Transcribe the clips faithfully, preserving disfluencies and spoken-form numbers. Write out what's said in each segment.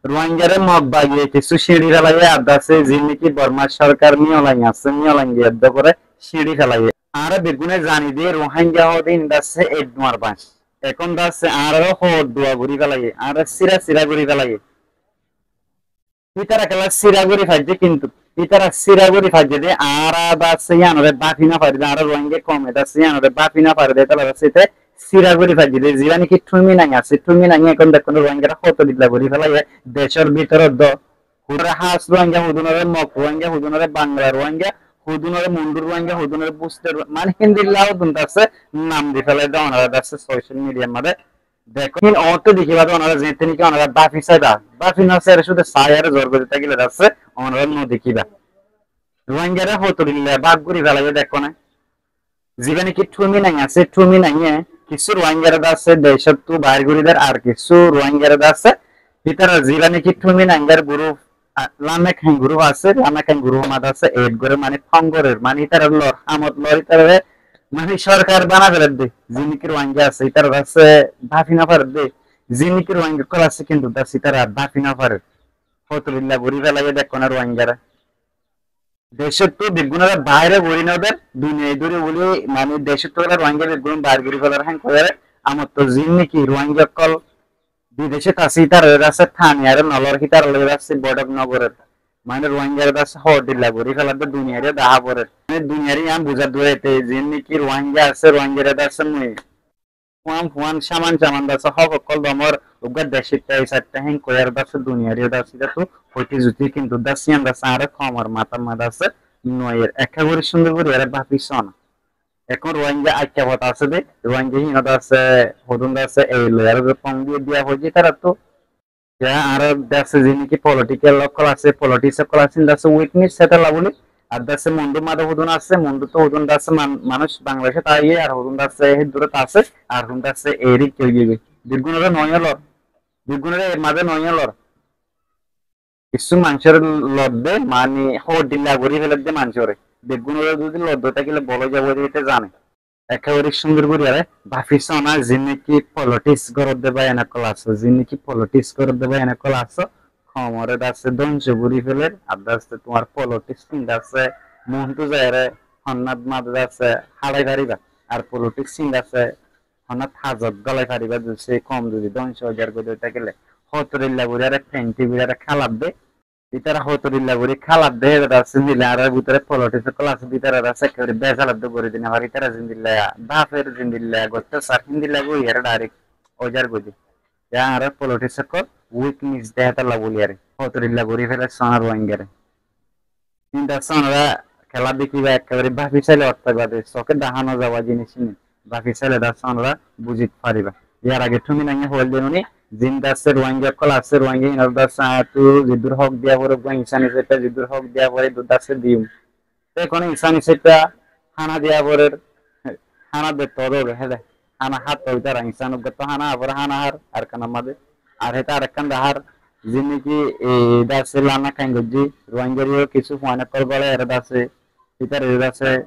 Ruáingaré Mog bagiye kissú cíñçi félaiye, ar dasse ziín niki Bormar sorkar Miolaing asé, Miolainge edde goré cíñçi félaiye. Añára beggúne zani de Ruáinga hoóde hín dasse ek duar bañc. Ekón dasse añáráre hoddua gorí félaiye, añáráre síra síra gorí félaiye. Ítara kiyólla síra gorí faijjé, kintu ítara síra gorí faijjé de añára dasse yíanoré báfi nofarí de, añára Ruáinga koume dasse yíanoré báfi nofarí de, ítara dasse íte síra gorí faijjé de. Zibá niki Thuiminaing asé, Thuiminainge ekón dekkó né Ruáingaré hoto dilla gorí félaiye decór bútore do. Hudúnoré Hás Ruáinga, hudúnoré Mog Ruáinga, hudúnoré Bangla Ruáinga, hudúnoré Mundu Ruáinga, hudúnoré Buste Ruáinga, mane híndilla hudún dasse nam di félaiye de, onorá dasse social mediar mazé dekó. Hín oñttú dekíba de onorá, zeéñtte niki onorá báfi saiba, báfi no saiyóre cúde saiyóre zor gorí tákile dasse onorá no dekíba. Ruáingaré hoto dilla bák gorí félaiye dekó né. Zibá niki Thuiminaing asé, Thuiminainge kissú Ruáingaré dasse decóttu bair gorí der, ar kissú Ruáingaré dasse ítara zibá niki Thuiminaingor group, a, Lamekhaing group asé, Lamekhaing group mazé dasse add goré, mane fong gorér, mane ítarare lor, hamot lor, ítarare mane sorkar banai féler de, ziín niki Ruáinga asé, ítara dasse báfi nofarer de, ziín niki Ruáinga ókkol asé, kintu dasse ítara báfi nofarer. Hoto dilla gorí félaiye dekó né Ruáingaré. Decóttu beggúnore bair gorí no der, duniyai dóri buli, mane decóttu Ruáinga beggún bair gorí félar héen hoiyóre, amottú ziín niki Ruáinga ókkol bidecót asé, ítarare dasse taniyóre no lor, ítarar lói dasse boitók no gorér. Mane Ruáingaré dasse hoddilla gorí félar de duniyairé dahá forer. Mane duniyairé yián buzá duwáite, ziín niki Ruáinga asé, Ruáingaré dasse mui fuán fuán, saman saman dasse hók ókkol domor, uggwá decót táki saitté héen hoiyóre dasse duniyairé dasse ítarattú hoití zuití, kintu dasse yían dasse añára koumor matár mazé dasse no aiyér. Ekká gorí cúndor gorí añára báfi soó na. Ekón Ruáinga aikká fot asé de, Ruáinga híin dasse hodún dasse ei loiyaré de fong diyé diya foijjé ítarattú. Te añára dasse ziín niki political ókkol asé, politics ókkol asé, dasse weakness hétolla buli. Ar dasse Mundu mazé hodún asé, Mundu tó hodún dasse man-, manúic Bangladecót aiyé, ar hodún dasse héddurót asé, ar hodún dasse erik ói giyói. Beggúnore noó lor, beggúnore er mazé noó lor. Kissú manúcore lor de, mane hoddilla gorí féler de manúcore. Beggúnore zodi lor de tákile bol ói zaibo de íte zane. Ekká gorí cúndor gorí añára báfi soó na, ziín niki politics gorér de bái ókkol asó, ziín niki politics gorér de bái ókkol asó, koumoré dasse dóngco gorí féler, ar dasse tuáñr politics híin dasse muúntu zaiyóre honnát mazé dasse háçai faribá, ar politics híin dasse honnát házot gólai faribá, zodi koum zodi dóngco ói zar gorí tákile. Hoto dilla gorí añára fenti gorí añára kálaf de, ítara hoto dilla gorí kálaf de, héçe dasse zendilla añárar bútore politics ókkol asé de, ítara dasse ekká gorí bezalot de gorí di no fare, ítara zendilla báfer, zendilla goittó sar, héndilla gorí añára direct ói zar gorí de. Te añárar politics ókkol weakness de hétolla buli añára hoto dilla gorí félar soó na Ruáingaré. Híin dasse onora kiyólla dekíba, ekká gorí báfi sailé ortók bade, sóke dahá no zaibo ziníc híin. Báfi sailé dasse onora buzit faribá. Yar age Thuiminainge hoóil de noni, ziín dasse Ruáinga ókkol asé, Ruáinga híinor dasse añáttu zeddur hók diya foré, uggwá insán hísafe zeddur hók diya foré, eddur dasse diyum. Te ekón insán hísafe hána diya forer, hána de to de héde. Hána hátto ítara insán uggwá to hána há foré, hána hár Arkanor mazé. Ar héte arekkán dahár, ziín niki e dasse Lamekhaing goijjé, Ruáingaré yó kissú fuain ókkol gólai ere dasse, ítara ere dasse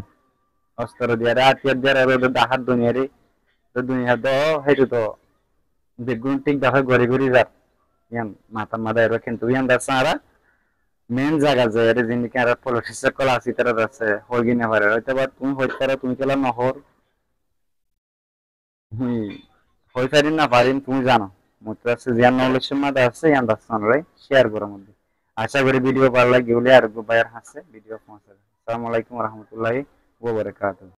ostoro diyaré, átiyar diyaré ere dahár duniyairé. To duniya do, hétu to beggún thík dasse gorí gorí zar. Yían matár mazé aibó, kintu yían dasse añára main zaga zaiyóre ziín niki añárar politics ókkol asé, ítara dasse hoói goi no fare. Óito ba tuñí hoóit faro, tuñí kiyólla no hoór. Hm, hoói farim no farim tuñí zano. Mor dasse ziyán knowledge or mazé asé, yían dasse onoré share gorór modde. Acá gorí video bála lagile areggwá báiyor hañsé video foóñsai. Assalamu alaikum wa rahmatullahi wa barakatuhu.